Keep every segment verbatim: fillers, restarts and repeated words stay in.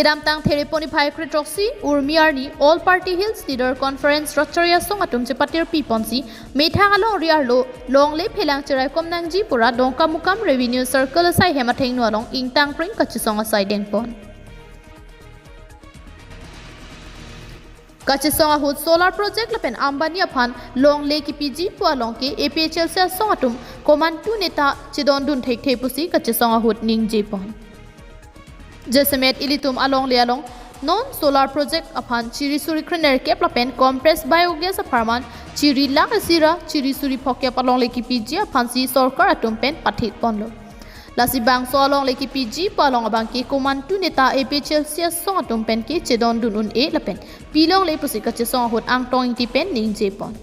Kedamtang Thereponi phai kre throksi Urmi arni All Party Hills Leader Conference Ratchari Asong atum chepatirpi ponsi methang alongri arlo longle phelang cheraikom nangji pura Dongkamukam Revenue Circle asai hem athengno along ingtangpring kachesong asai dengpon. Kachesong ahut solar project lapen Ambani aphan longle kipiji pu along ke A P H L C asong atum komantu neta chedondun thekthe pusi kachesong ahut ningjepon. Jasemet ilitum alongle along non solar project aphan chiri suri krenerkep lapen compressed biogas apharman chiri lakh isi ra chiri suri phokep alongle kipiji aphansi sorkar atum pen pathikponlo. Lasi bangso alongle kipiji pu along abangke komantu neta A P H L C asong atum pen ke chedondun un-e lapen pilongle pusi kachesong ahut Angtong Ingti pen ningjepon.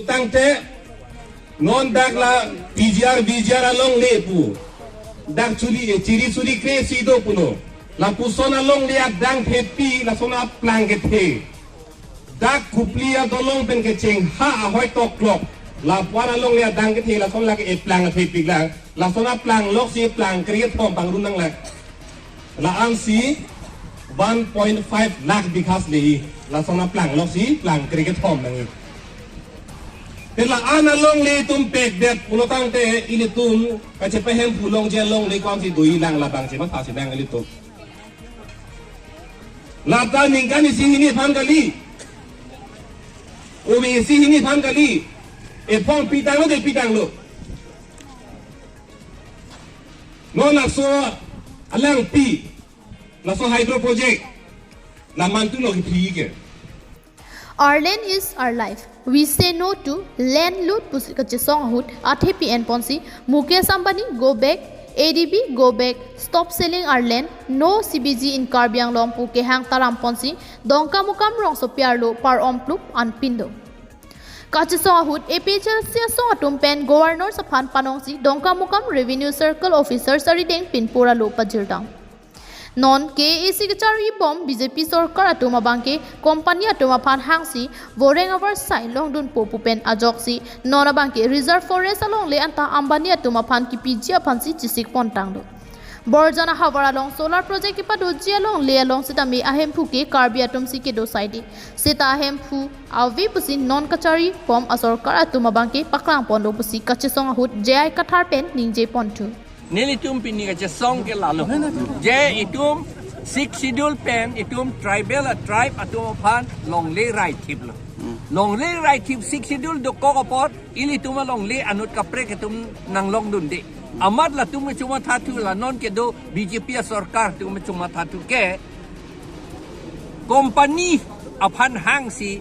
Tangte non dak la P G R, V G R alongle pu. Dak chiri, chiri suri kre isi do pulo. Lapuson alongle adang thepi, lason aplang kethe. Dak Kopili adolong pen kecheng ha ahoi toklok. Lapu-an alongle adang kethe, lason lake eplang thepiklang. Lason aplang loksi plang kre kethom pangrun nanglang. La-ansi one point five lakh bighas le. Lason aplang loksi plang kre kethom nang. Te la-an alongle itum pekdet pulo tangte ilitum kachepahemphu longji alongle ko-ansi doji lang labang chematha si nang ilitum. Lata ningkan isi hini aphan kali. Umi isi hini aphan kali. Ephong pitanglo de pitanglo. Non laso alangpi, laso hydro project, la mantu lo kiphi ke. Our land is our life. We say no to land loot pusi kachesong ahut athepi enponsi Mukesh Ambani go back, A D B go back, stop selling our land, no C B G in Karbi Anglong pu kehang taramponsi Dongkamukam rongsopi arlo par-om plup anpin do. Kachesong ahut A P H L C asong atum pen Governor aphan panongsi Dongkamukam Revenue Circle Officer sari dengpin pura lo pajirdam. Non K A A C kacharlibom B J P sorkar atum abangke company atum aphan hangsi voreng avarsai longdunpo pu pen ajoksi non abangke reserve forest alongle anta Ambani atum aphan kipiji aphansi chesikpon tanglo. Borjan ahavar along solar project kepadoji alongle along sitame ahemphu ke Karbi atumsi kedo saide. Seta ahemphu ave pusi non kacharlibom asorkar atum abangke paklangponlo pusi kachesong ahut J I Kathar pen ningjeponthu. Nelitum pini kachesong ke lalo. Je itum Sixth Schedule pen itum tribal a tribe atum aphan longle raithiplo. Longle raithip Sixth Schedule dokok apot ilitum alongle anut kaprek atum nanglongdunde. Amat latum kechuma thathu la non kedo B J P asorkar atum kechuma thathu ke company aphan hangsi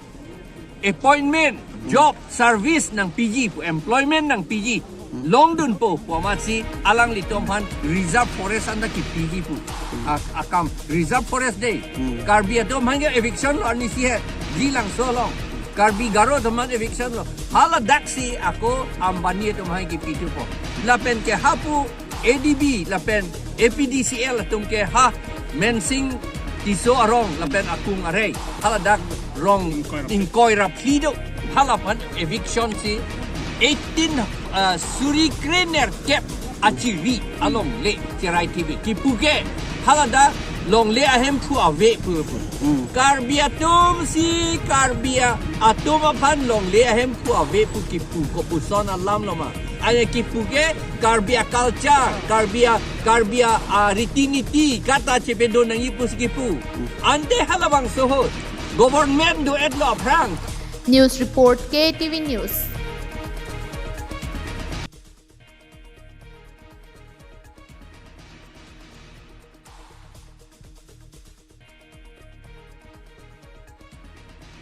appointment, job, service nangpiji pu, employment nangpiji longdunpo pu amatsi alanglitum aphan reserve forest anta kipiji pu. A-, akam reserve forest de. Karbi atum aphan ke eviction lo arnisi he, Jilangso along. Karbi Garo atum aphan eviction lo. Haladaksi ako Ambani atum aphan kipithupo. Lapen ke hapu A D B lapen A P D C L atum ke ha Mensing Tisso arong lapen akung arei. Haladak rong ingkoi ra phli do. Halaphan eviction si eighteen, ah, suri krenerkep achiri alongle cherai T V. Kipu ke haladak longle ahemphu ave pu pu. Karbi atumsi Karbi a-, atum aphan longle ahemphu ave pu kipu, kopuson alam lo ma. Ane kipu ke Karbi a-culture, Karbi a, Karbi a, a, riti niti, kata chepedo nangji pusi kipu. Ante halabangso ahut government do-etlo aphrang. News report, K T V News.